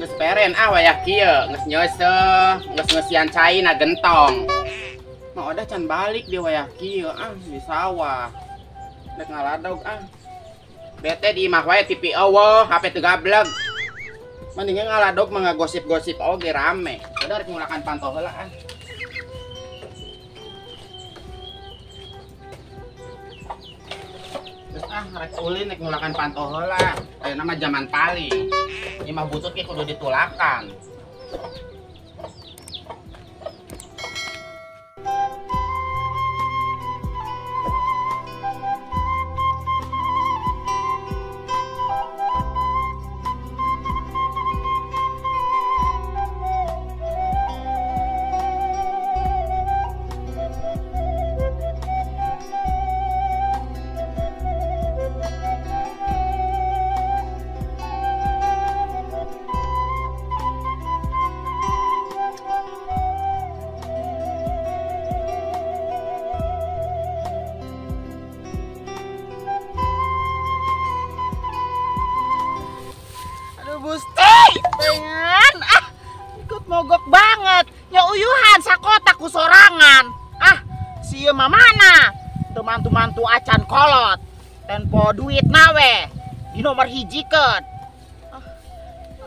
Geus peren ah wayah kieu, geus nyeuseuh, geus ngeusian cai na gentong. Mah odah can balik di wayah kieu ah di sawah. Rek ngaladog ah. Bete di imah wae TV eueuh, HP teu gableg. Mendingan ngaladog mah ngagosip-gosip oge rame. Udah rek ngulakan panto heula ah. Geus ah rek ulin rek ngulakan panto heula. Ayeuna mah jaman paling. Imah butut ge kudu ditulakan. Gusti, pengen ah ikut mogok banget. Ya uyuhan sakotak ku sorangan. Ah, si mah mana? Teu mantu-mantu acan kolot. Tempo duit nawe di nomor hijikeun. Ah,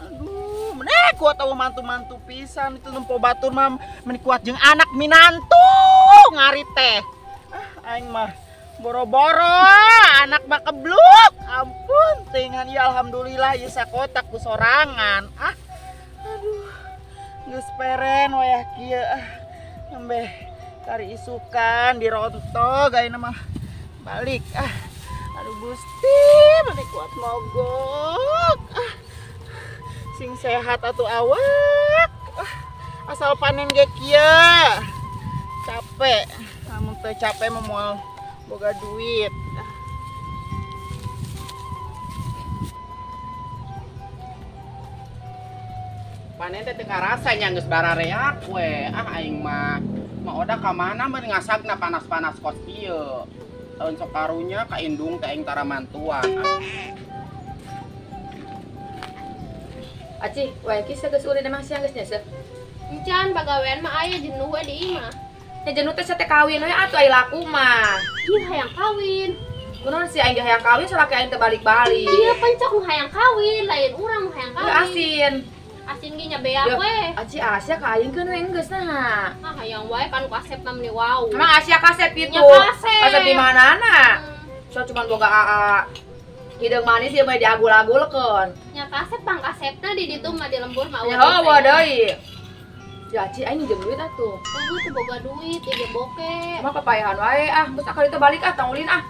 aduh, meneh kuat eueuh mantu-mantu pisan itu nempo batur mah meni kuat jeung anak minantu ngarit teh. Ah, aing mah boro-boro anak mah kebluk. Ampun tingan ya alhamdulillah ieu sakotak ku sorangan. Ah, aduh, geus peren wayah kieu ah. Nembe kari isukan dirontok ayeuna mah balik ah. Aduh Gusti, meni kuat mogok. Ah, sing sehat atuh awak. Ah, asal panen ge kieu. Capek, lamun teu capek mah moal boga duit. Panen teh teu karasa nya geus barareak we. Ah aing mah mah odah ka mana mah ngasagna panas-panas kos kieu. Taun sok karunya ka indung teh aing tara mantuan. Ah. Aci, wae ki geus ulin emang sia geus nyeuseuh. Encan pagawean mah aya jenuh we di imah. Nya jenuh teh sate kawin we atuh ai laku mah. Ih hayang kawin. Kunaon si aing hayang kawin salaki aing teh balik-balik. Iya pencok nu hayang kawin, lain urang nu hayang kawin. Asin. Asin ge nya beak we. Aci Asia ka aing keun we geus nah. Ah hayang wae kan kasep mah meni wow. Emang Asia kasep kitu. Kasep. Kasep di manana? So cuman boga aa. Hideung manis ieu mah diagul-agulkeun. Nya kasep pang kasepna di ditu mah di lembur mah. Nya heueuh deui. Ya Aci aing minjem duit atuh. Eueuh teu boga duit ieu boke. Mah papayahan wae ah, geus akal itu balik ah tong ulin ah.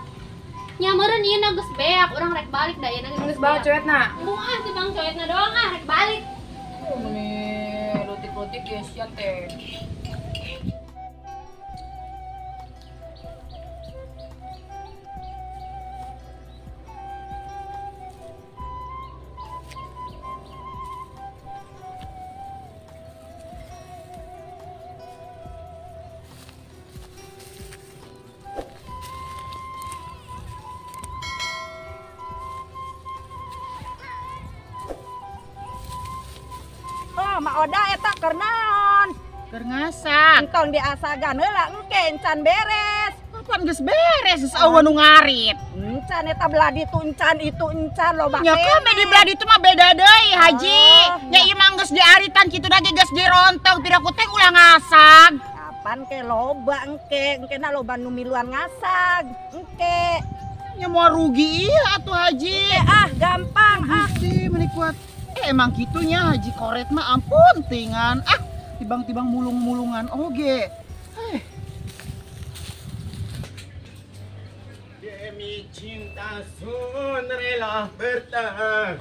Nya meureun ieu na geus beak, urang rek balik da ieu na geus balik coetna. Embung ah si bang coetna doang ah rek balik. Meni lutik-lutik ya sia teh. Ma Oda eta keur naon? Keur ngasak. Entong diasagan heula engke encan beres. Kapan geus beres geus eueuh nu ngarit. Encan eta belah ditu encan itu encan loba keneh. Nya kame di belah ditu mah beda deui Haji. Nya ieu mah geus diaritan kitu lagi geus dirontong piraku teh ulah ngasag. Kapan ke loba engke, engkena loba nu miluan ngasag. Engke. Nya moal rugi ieu atuh Haji. Engke ah gampang ah. Gusti meuni kuat. Emang kitunya Haji Koret mah ampun tingan. Ah tibang-tibang mulung-mulungan oge. Demi cinta sun rela bertahan,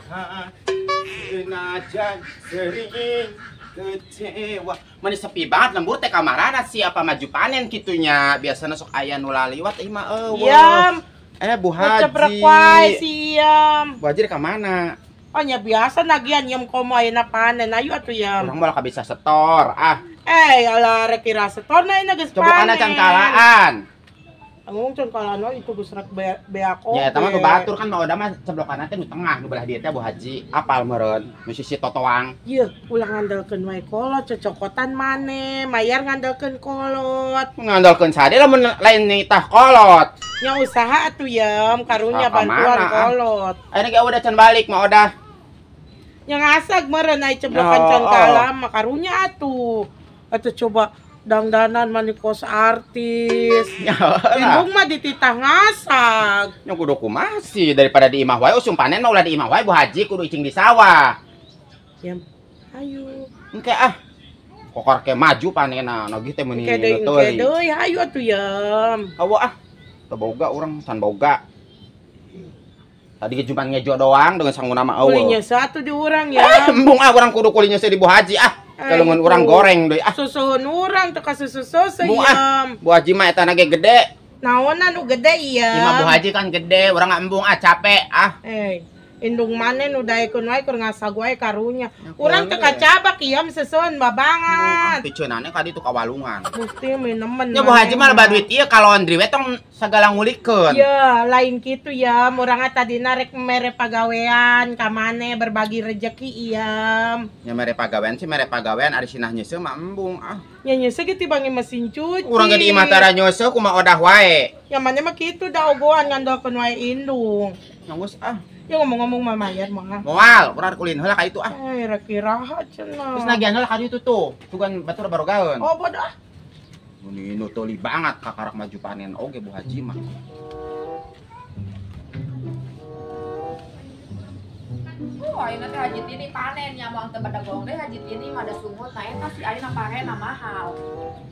senajan sering kecewa. Mani sepi banget lembur teh kamarana siapa maju panen kitunya. Biasana sok aya nu laliwat ieu mah eueuh. Yam. Bu Haji. Ceprek wae si Yam. Bu Haji ka mana? Oh nya biasa nagian yam komo ayeuna panen ayo atuh yam. Urang moal kabisa setor ah. Alah rek kira setor na ayeuna geus panen. Coba can kalaan. Ngomong can kalaan wae itu geus rek beak oge. Ya eta mah nu batur kan Mang Oda mah ceblokanna teh nu tengah nu belah dieu teh Bu Haji. Apal meureun nu sisi totoang. Yeuh, ulah ngandalkeun wae kolot cocokotan maneh, mayar ngandalkeun kolot. Ngandalkeun sade lamun lain nitah kolot. Nya usaha atuh yam karunya bantuan kolot. Ayeuna ge udah can balik Mang Oda. Yang ngasag meureun ai ceblokan can kalah mah karunya atuh. Atuh coba dangdanan mani kos artis. Indung mah dititah ngasag. Nya kudu kumaha sih daripada di imah wae usum panen mah ulah di imah wae Bu Haji kudu icing di sawah. Ya hayu. Engke ah. Kokor ke maju panenna nagih teh meuni teuing. Engke deui hayu atuh yam. Hawa ah. Teu boga urang can boga. Tadi cuma ngejo doang dengan sanguna mah eueuh. Kulinya satu di urang ya. Embung ah urang kudu kulinya di Bu Haji ah. Kalungan urang goreng deui ah. Susuhun urang teu ka susu-susu yam. Bu Haji mah eta ge gede. Naonan nu gede ieu? Imah Bu Haji kan gede, urang embung ah capek ah. Indung maneh nu daekeun wae keur ngasag wae karunya. Urang teu kacabak ieu seseun babangat. Piceunane ka ditu ka walungan. Gusti minemen. Nya Bu Haji mah loba duit ieu ka laundry we tong sagala ngulikeun. Ye, lain kitu ya, urang tadina rek mere pagawean ka maneh berbagi rejeki ieu. Nya mere pagawean sih mere pagawean ari sinah nyeuseuh mah embung ah. Nya nyeuseuh ge tibangi mesin cuci. Urang ge di imah tara nyeuseuh kumaha odah wae. Nya maneh mah kitu da ogoan ngandalkeun wae indung. Nya geus ah. Ya ngomong-ngomong mah mayar mah. Moal, urang kulin heula ka itu ah. Rek iraha cenah. Terus nagihan heula ka ditu tuh. Sugan batur barogaeun. Oh, bodoh ah. Muni nu teuli banget kakarak maju panen oge Bu Haji mah. Oh, ayeuna teh Haji Tini panen nya moal teu badagong deui Haji Tini mah da sungut na eta si ayeuna parena mahal.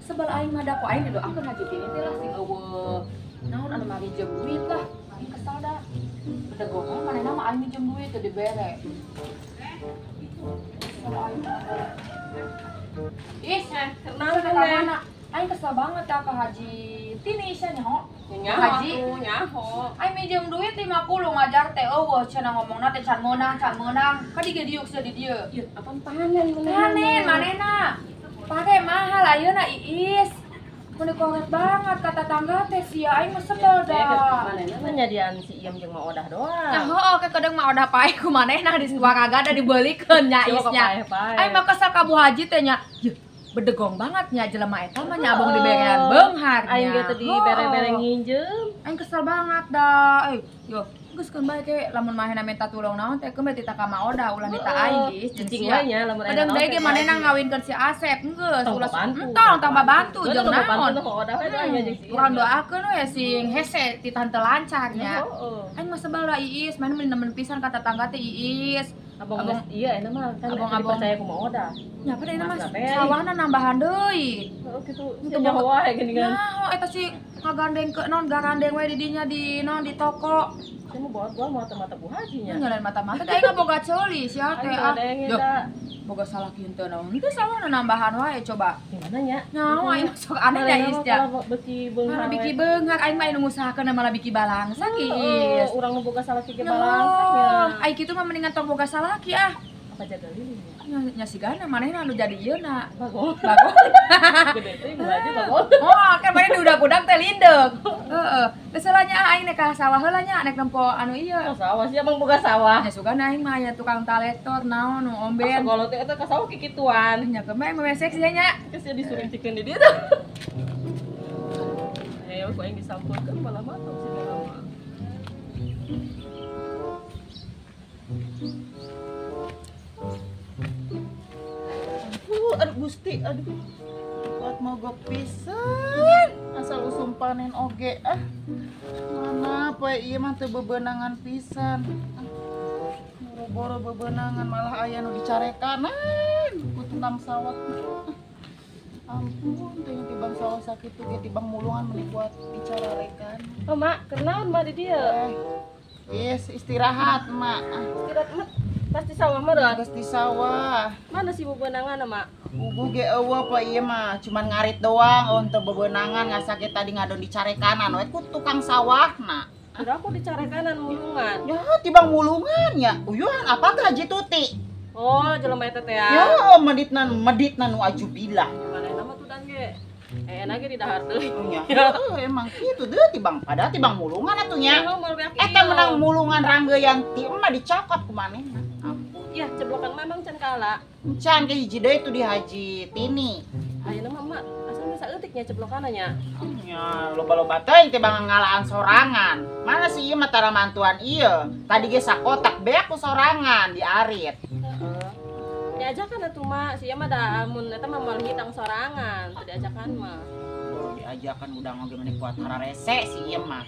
Sebel aing mah da ku aing didoakeun Haji Tini teh lah sing eueuh. Naon anu mah minjem duit lah. Aing kesel dah. Bedegong manehna mah aing minjem duit teu dibere. Kesel aing. Ih, kenal mana? Aing kesel banget ya ke Haji Tini sia nyaho. Haji nyaho. Aing minjem duit 50 ngajar teh eueuh cenah ngomongna teh can meunang, can meunang. Ka dieu diuk sia di dieu. Ieu apa panen panen manehna. Pare mahal ayeuna Iis. Mun koret banget kata tangga teh sia aing mah sebel dah. Manehna mah nyadian si Iyam jeung Mak Odah doang. Nah heueuh ke kadang Mak Odah paeh ku manehna di waragada dibeulikeun nya Iisnya. Aing mah kesel ka Bu Haji teh nya. Yeuh, bedegong banget nya jelema eta mah nya abong diberean beunghar nya. Aing ge teh dibere-bere nginjem. Aing kesel banget dah. Yo, geus keun bae ke lamun manehna minta tulung naon teh keun bae tita ka Mak Odah ulah nita aing geus jeung sia. Kadang deui ge manehna ngawinkeun si Asep geus ulah entong tambah bantu jeung naon. Urang doakeun we sing hese tita henteu lancar nya. Aing mah sebel da Iis, manehna meni nemen pisan ka tetangga teh Iis. Abong iya eta mah kan dipercaya ku Mak Odah. Nya apa deui mah sawahna nambahan deui. Heeh kitu nyaho wae geuningan. Nyaho eta si ngagandeng ke naon garandeng we di dinya di naon di toko. Saya mau bawa mata-mata Bu Haji nya. Nyalain mata-mata da aing boga ceuli sia teh ah. Boga salah kieu teu naon. Henteu sawahna nambahan wae coba. Gimana nya? Nyaho aing sok aneh nya Iis nya. Beki beunghar. Biki beunghar aing mah anu ngusahakeun malah biki balangsa Iis. Urang nu boga salaki ge balangsa nya. Ai kitu mah mendingan tong boga salaki ah. Apa jaga lilin ya? Nya sigana manehna anu jadi ieu na. Bagol. Bagol. Gede teh Bu Haji bagol. Oh, kan manehna diudag-udag teh lindeuk. Heeh. Geus heula nya aing nek ka sawah heula nya nek nempo anu ieu. Oh, sawah sia emang boga sawah. Nya sugana aing mah aya tukang talektor naon nu omben. Sagolo teh eta ka sawah kikituan. Nya kemeh memesek sia nya. Geus sia disuringcikeun di dieu teh. Ayo ku aing disampurkeun malah mah tong sih lama. Aduh Gusti, aduh. Kuat mogok pisan. Asal usum panen oge ah. Mana poe ieu mah teu bebenangan pisan. Boro-boro bebenangan malah aya nu dicarekanan ku tukang sawah. Ampun, teh tibang sawah sakitu ge tibang mulungan meuni kuat dicararekan. Oh, Mak, kenaon Mak di dieu? Yes, istirahat, Mak. Istirahat, Mak. Pasti sawah mah doang. Geus di sawah. Mana sih bebenangan, Mak? Bubu ge eueuh poe ieu mah, cuman ngarit doang untuk bebenangan ngasake tadi ngadon dicarekanan we ku tukang sawahna. Kira aku dicarekanan mulungan. Ya, tibang mulungan ya. Uyuhan apa teh Haji Tuti? Oh, jelema eta teh ya. Ya, meditna nu ajubilah. Manehna mah tuh dan ge. Enak ge di dahar teuing. Ya, emang kitu deuh tibang padahal tibang mulungan atuh nya. Eta menang mulungan ranggeyan ti emak dicokot ku manehna. Ya, ceblokan mah emang can kala. Can ke hiji deui itu di Haji Tini. Ayeuna mah emak asal bisa eutik nya ceblokanna nya. Nya, loba-loba teuing teh bang ngalaan sorangan. Mana sih ieu mah tara mantuan ieu. Tadi ge sakotak beak ku sorangan diarit. Heeh. Diajakan atuh mak, si ieu mah da amun eta mah moal hitang sorangan, teu diajakan mah. Diajakan udang oge meni kuat hararese si ieu mah.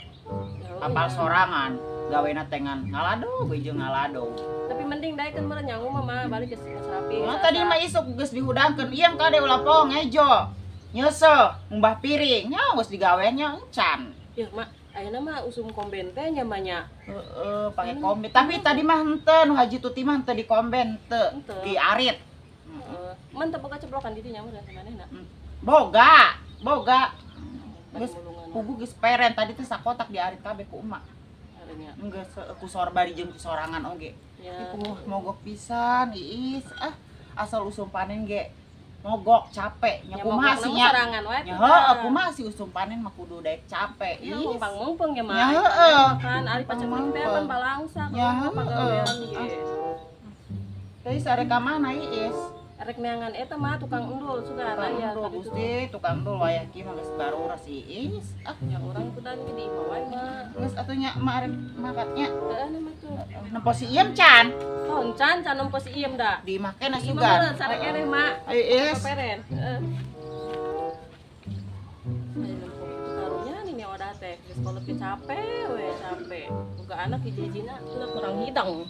Apal sorangan, gawena tengan ngalado we jeung ngalado. Tapi mending daekeun meureun nyangu mah mah balik geus rapi. Nah, tadi mah isuk geus dihudangkeun ieu kade ulah poho ngejo. Nyeuseul, ngumbah piring, nya geus digawe nya encan. Yeuh mak, ayeuna mah usum komben teh nya mah nya. Heeh, pake komben. Tapi tadi mah henteu nu Haji Tuti mah henteu di komben teu, diarit. Heeh. Man teu boga ceblokan di dinya meureun manehna. Boga, boga. Geus pugu geus peren tadi teh sakotak diarit kabeh ku emak. Geus ku sor bari jeung ku sorangan oge. Ya. Mogok pisan, Iis. Ah, asal usum panen ge mogok capek. Nya kumaha sih nya? Nya heueuh, kumaha sih usum panen mah kudu daek capek. Iis. Mumpang-mumpung ya mah. Nya heueuh. Kan ari paceklik teh pan balangsa ya pagawean ge. Teh arek ka mana Iis? Arek neangan eta mah tukang endul sugan aya Gusti, tukang endul wayah kieu mah geus baruras Iis. Ah, nya urang kudan ge di imah wae mah. Geus atuh nya mah arek makatnya. Heeh, na mah tuh. Nempo si Iem can. Oh, can can nempo si Iem da. Di imah keneh sugan. Imah sarek keneh mak. Iis. Peperen. Heeh. Aya nempo kitu karunya nih nya wadah teh. Geus kolot ge capek we, capek. Boga anak hiji-hijina udah kurang hidang.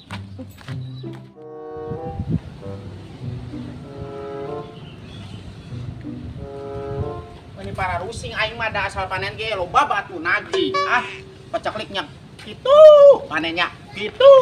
Ini para rusing aing mah da asal panen ge loba batu nagih. Ah, pecekliknya kitu, panennya kitu.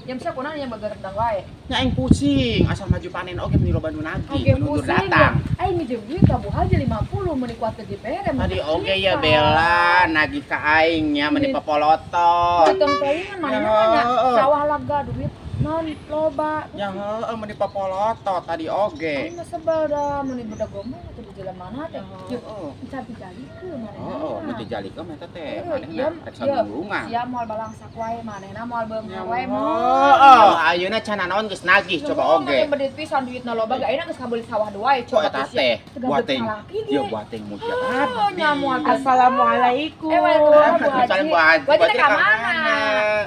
Jam sakunaon yang begerak wae. Nya aing pusing, asal maju panen oge meni loba nu nagih, nu datang. Aing minjem duit ka Bu Haji 50 meuni kuat ke DPR. Tadi oge ya Bella nagih ka aing nya meni popolotot. Tong teuingan manehna nya sawah lega duit non loba. Ya heueuh meni popolotot tadi oge. Aing mah sebel da meni budak gomong atuh di jalan mana teh. Heeh. Can dijalikeun manehna. Heeh, mun dijalikeun eta teh manehna rek sanulungan. Sia moal balangsak wae manehna moal beunghar wae. Heeh, ayeuna can nanaon geus nagih coba oge. Meni bedit pisan duitna loba ge ayeuna geus kabeuli sawah dua wae coba eta teh. Buateng. Ya buateng mun sia. Oh nya moal. Assalamualaikum. Waalaikumsalam Bu Haji. Bu Haji ka mana?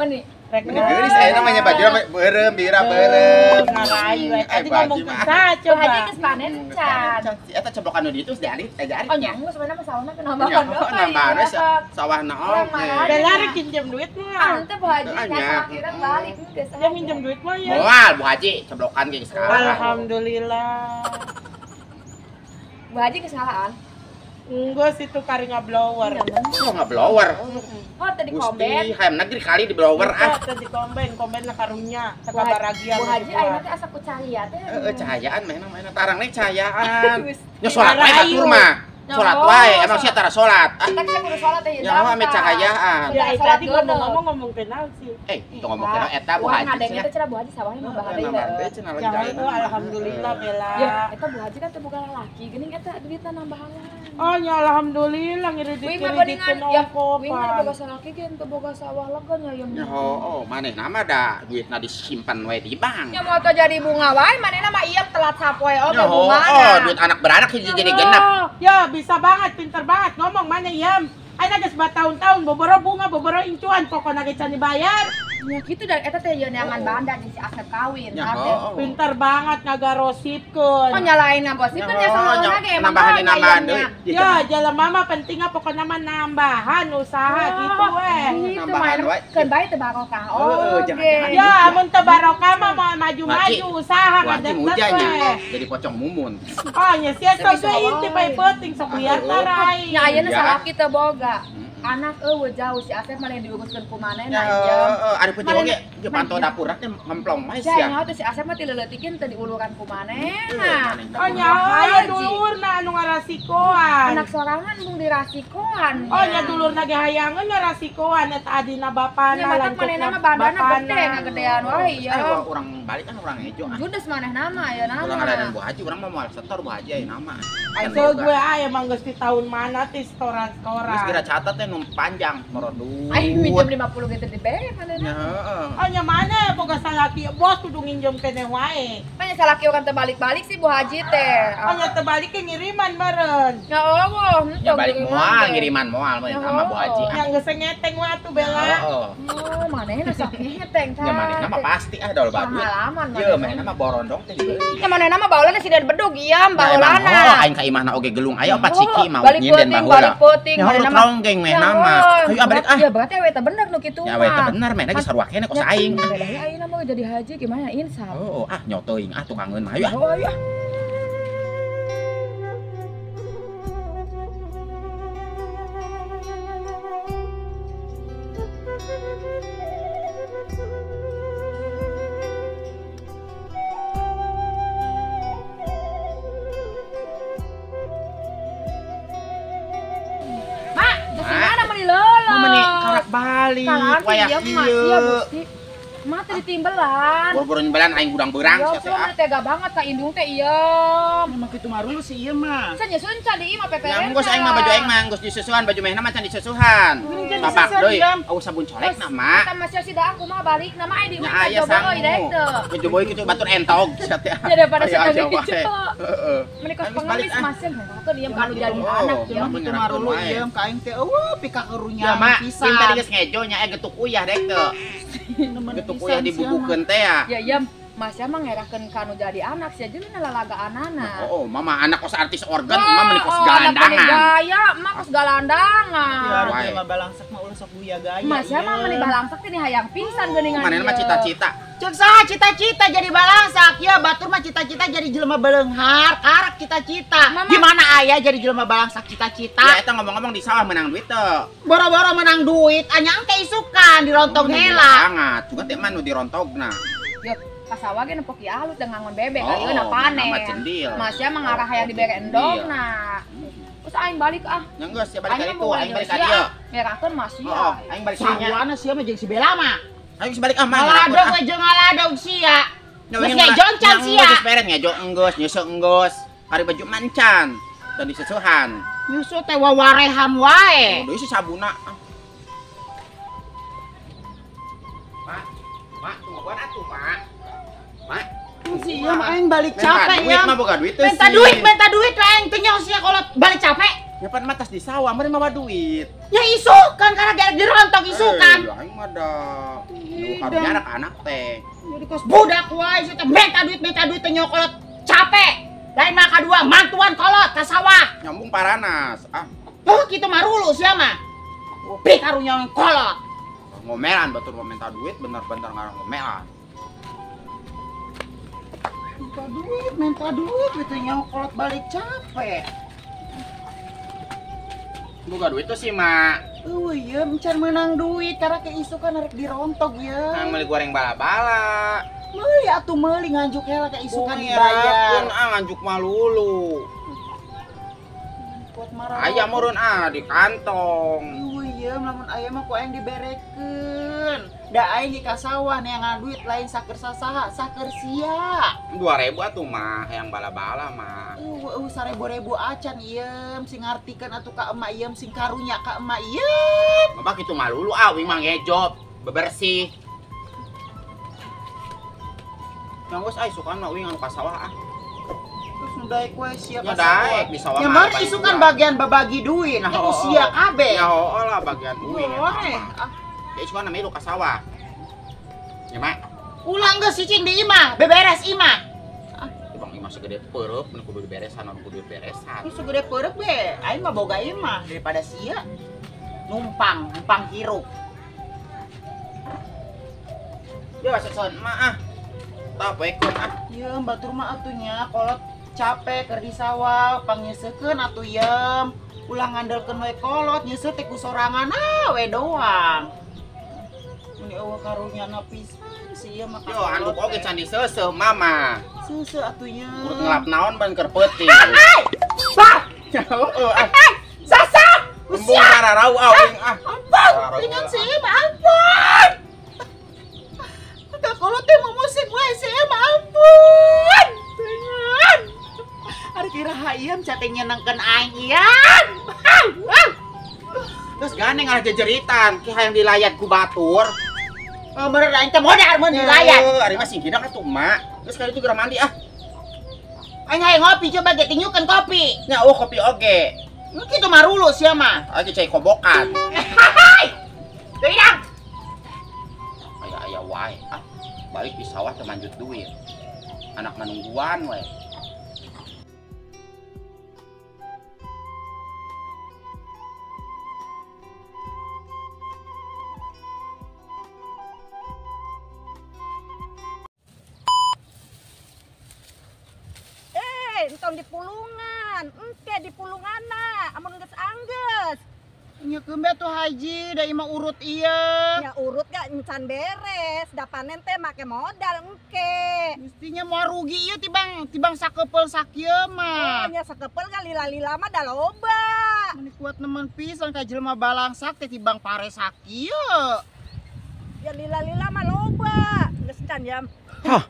Meni Meni geulis ayeuna mah nya baju beureum bira beureum. Ngarayu we. Tadi ngomong saha coba. Bu Haji geus panen can. Eta ceblokan nu ditu diarit arit. Oh nya geus sebenarnya mah sawahna teh nambahan doang. Nambahan we sawahna oge. Bella rek minjem duit mah. Ante Bu Haji ka kira balik geus. Ya minjem duit mah ya. Moal Bu Haji ceblokan ge geus kalah. Alhamdulillah. Bu Haji geus ngalaan. Enggak sih tuh kari ngeblower. Oh ngeblower. Oh tadi komben. Gusti, hayam negeri kali di blower ah. Tadi komben, komben lah karunya. Teka baragia. Bu Haji ayeuna teh asa ku cahaya teh. Heeh, cahayaan mah mana tarang nih cahayaan. Nya sorak wae batur mah. Salat wae, emang sia tara salat. Ah, tak sia kudu salat teh. Ya ame cahayaan. Ya tadi ngomong-ngomong kenal sih. Tong ngomong kenal eta Bu Haji. Ngadeng teh cenah Bu Haji sawahna mah bahaya. Ya alhamdulillah Bella. Ya eta Bu Haji kan teu boga lalaki geuning eta duitna nambahan. Oh ya alhamdulillah ngiridit-ngiriditkeun ongko. Wing mah boga salaki ge teu boga sawah lega nya ieu. Ya heuh, manehna mah da duitna disimpan wae di bank. Ya moal teu jadi bunga wae manehna mah ieu telat sapoe oge bungana. Oh, duit anak beranak hiji jadi genep. Ya bisa banget, pinter banget ngomong mana ieu. Ayeuna geus batahun-tahun boboro bunga, boboro incuan pokona ge can dibayar. Ya gitu dan eta teh yeun neangan banda jeung si Asep kawin. Pinter banget ngagarosipkeun. Oh nyalain ngagosipkeun ya salah ge emang nambahan deui. Ya jalan mama pentingna pokona mah nambahan usaha gitu we. Nambahan wae. Keun bae teu barokah. Oh ya amun teu barokah mah moal maju-maju usaha ngadet we. Jadi pocong mumun. Oh nya sia sok we inti bae peuting sok liar tarai. Nya ayeuna salaki teu boga. Anak eueuh jauh si Asep mah diuruskeun ku manehna ieu. Heeh, ari peuting oge ge panto dapur teh ngemplong mah sia. Nya teh si Asep mah tileuleutikeun teu diuluran ku manehna. Oh nya aya dulurna anu ngarasikoan. Anak sorangan mung dirasikoan. Oh nya dulurna ge hayangeun ngarasikoan eta adina bapana lanjutna. Nya matak manehna mah badana gede ngagedean wae ieu. Urang balik kan urang hejo. Judes manehna mah aya nama. Urang ngadadan Bu Haji urang mah moal setor Bu Haji aya nama. Aya gue aya mah geus di tahun mana teh setoran-setoran. Geus kira catat teh nu panjang merodut. Aing minjem 50 gitu dibere manehna. Heeh. Oh nya mana boga salaki bos kudu nginjem keneh wae. Manya salaki urang teu balik-balik sih Bu Haji teh. Oh nya teu balik ke ngiriman meureun. Ya Allah, ya balik moal ngiriman moal mah sama Bu Haji. Yang geus ngeteng wae atuh Bella. Heeh. Oh, manehna sok ngeteng tah. Ya manehna mah pasti ah daul badut. Ye manehna mah borondong teh dibeli. Ya manehna mah baulana sidan bedug ieu baulana. Oh, aing ka imahna oge gelung aya opat siki mah nyinden baheula. Balik peuting, manehna mah ronggeng manehna mah. Hayu balik ah. Ya berarti awe teh bener nu kitu mah. Ya awe teh bener manehna geus sarua keneh kos aing. Bedanya ayeuna mah jadi haji gimana insaf. Oh, ah nyotoing ah tukangeun mah hayu ah. Oh, ayo ah. Balik wayah kieu. Mah teh ditimbelan. Boro-boro nyimbelan aing gudang beurang sia teh. Ya tega banget ka indung teh ieu. Emang kitu marulu si ieu mah. Can nyusun can di imah PPR. Ya geus aing mah baju aing mah geus disusuhan baju mehna mah can disusuhan. Tapak deui. Eueuh sabun colek na mah. Eta mah sia si daang kumaha balik na mah aing di imah coba euy daek teu. Coba kitu batur entog sia teh. Ya daripada sia teh gitu. Heeh. Meni kos pengemis mah sia ngerakeun ieu ka anu jadi anak ieu. Kitu marulu ieu ka aing teh eueuh pikakerunya pisan. Min tadi geus ngejo nya getuk uyah daek teu. Getuk uyah dibubukeun teh ya. Ya ya, Mas ya mah ngerakeun ka nu jadi anak sia jeung lalagaanana. Oh, mama anak kos artis organ, mama meni kos galandangan. Gaya, mah kos galandangan. Ya mah balangsak mah ulah sok guya gaya. Mas ya mah meni balangsak teh hayang pisan geuningan. Manehna mah cita-cita. Ceuk saha cita-cita jadi balangsak? Ya batur mah cita-cita jadi jelema beleunghar, karak cita-cita. Gimana aya jadi jelema balangsak cita-cita? Ya eta ngomong-ngomong di sawah menang duit teu. Boro-boro menang duit, anya engke isukan dirontog heula. Banget, juga teh mah nu dirontogna. Ya pasawah ge nepok ieu alus da ngangon bebek ayeuna panen. Mas ya mengarah hayang dibere endogna. Terus aing balik ah. Nya geus sia balik ka ditu, aing balik ka dieu. Ngerakeun mas ya. Heeh, aing balik nya. Sawana sia mah jeung si Bella mah. Aing geus balik ah mah. Ngaladog we jeung ngaladog sia. Geus ngejon can sia. Geus beres ngejo enggeus, nyeuseuk enggeus. Ari baju mancan dan disesuhan. Nyusu teh wawarehan wae. Oh, deui si sabuna. Mak, mak tungguan atuh, Mak. Mak, si ieu mah aing balik capek ya. Mah boga duit teh. Minta duit we aing teh nyaho sia kalau balik capek. Ya pan mah tas di sawah meureun mawa duit. Ya isukan karena gerek dirontok isukan. Ya aing mah da. Nu karunya anak-anak teh. Jadi kos budak wae sia teh minta duit teh nyaho kolot capek. Lain mah kadua mantuan kolot ka sawah. Nyambung paranas. Ah. Tuh kitu marulu sia mah. Pi karunya kolot. Ngomelan batur mah minta duit bener-bener ngarang ngomelan. Minta duit gitu nyaho kolot balik capek. Boga duit tuh sih, Mak. Eueuh ieu encan meunang duit karena keisukan arek dirontok ieu. Nang meuli goreng bala-bala. Meuli atuh meuli nganjuk heula keisukan dibayar. Ah nganjuk mah lulu. Kuat marah. Aya meureun ah di kantong. Eueuh ieu lamun aya mah ku aing diberekeun. Da aing di ka sawah neangan duit lain saker sasaha, saker sia. 2000 atuh mah hayang bala-bala mah. Eueuh 1000-ribu acan ieu sing ngartikeun atuh ka emak ieu sing karunya ka emak ieu. Mah kitu malulu ah uing mah ngejob bebersih. Yang geus ai sukan mah uing anu ka sawah ah. Terus nu daek we sia ka sawah. Daek di sawah. Ya mah isukan bagian babagi duit, nya ku sia kabeh. Ya heuh lah bagian uing eta mah. Ya isukan milu ka sawah. Nya mak. Ulang geus cicing di imah, beberes imah. Ah, bang imah segede peureub, mun kudu diberesan, mun kudu diberesan. Lu segede peureub be, aing mah boga imah daripada sia numpang, numpang hirup. Ya seson mah ah. Tah poekeun ah. Ieu batur mah atuh nya kolot capek keur di sawah, pangnyeuseukeun atuh yeum. Ulah ngandelkeun we kolot, nyeuseuh teh ku sorangan ah we doang. Mun eueuh karunyana pisan si ieu mah. Yo anduk oge can diseuseuh mama. Seuseuh atuh nya. Urut ngelap naon ban keur peuting. Bah. Heueuh ah. Sasa. Embung mararau aing ah. Ampun, dengan si ieu mah ampun. Ka kolot teh mumusing we si ieu mah ampun. Dengan. Ari kira hayam cate nyenengkeun aing ieu. Terus gandeng ngalah jejeritan, ki hayang dilayat ku batur. Oh, bener aing teh modar mun dilayat. Heuh, ari mah sing hidang atuh mak. Terus kali itu geura mandi ah. Aing hayang ngopi coba ge tinyukeun kopi. Nya eueuh kopi oge. Nu kitu marulu sia mah. Aing cai kobokan. Hai. Deui dang. Aya-aya wae ah. Balik di sawah teu manjut duit. Anak nungguan we. Entong di pulungan, engke di pulunganna, amun geus anggeus. Nya keun bae tuh haji, da imah urut ieu. Nya urut gak encan beres, da panen teh make modal engke. Mestinya moal rugi ieu tibang sakepeul sakieu mah. Oh, nya sakepeul ga lila-lila mah da loba. Meni kuat nemen pisan ka jelema balangsak teh tibang pare sakieu. Ya lila-lila mah loba, geus can ya. Hah.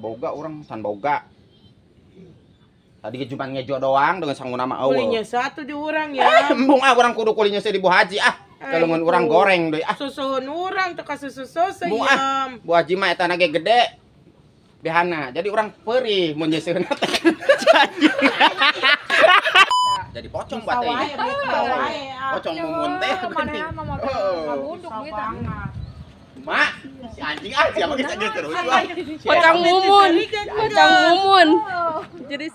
Boga orang san boga. Tadi cuma ngejo doang dengan sangguna mah eueuh. Kulinya satu di urang ya. Embung ah urang kudu kulinya di Bu Haji ah. Kalungan urang goreng deui ah. Susuhun urang teu kasusu-susu ieu. Bu Haji mah eta ge gede. Behana. Jadi urang peurih mun nyeuseuhna teh. Jadi pocong buat teh. Pocong mumun teh. Manehna mah motor ngabunduk duit ah. Mak, si anjing ah siapa geus terus. Pocong mumun. Pocong mumun. Jadi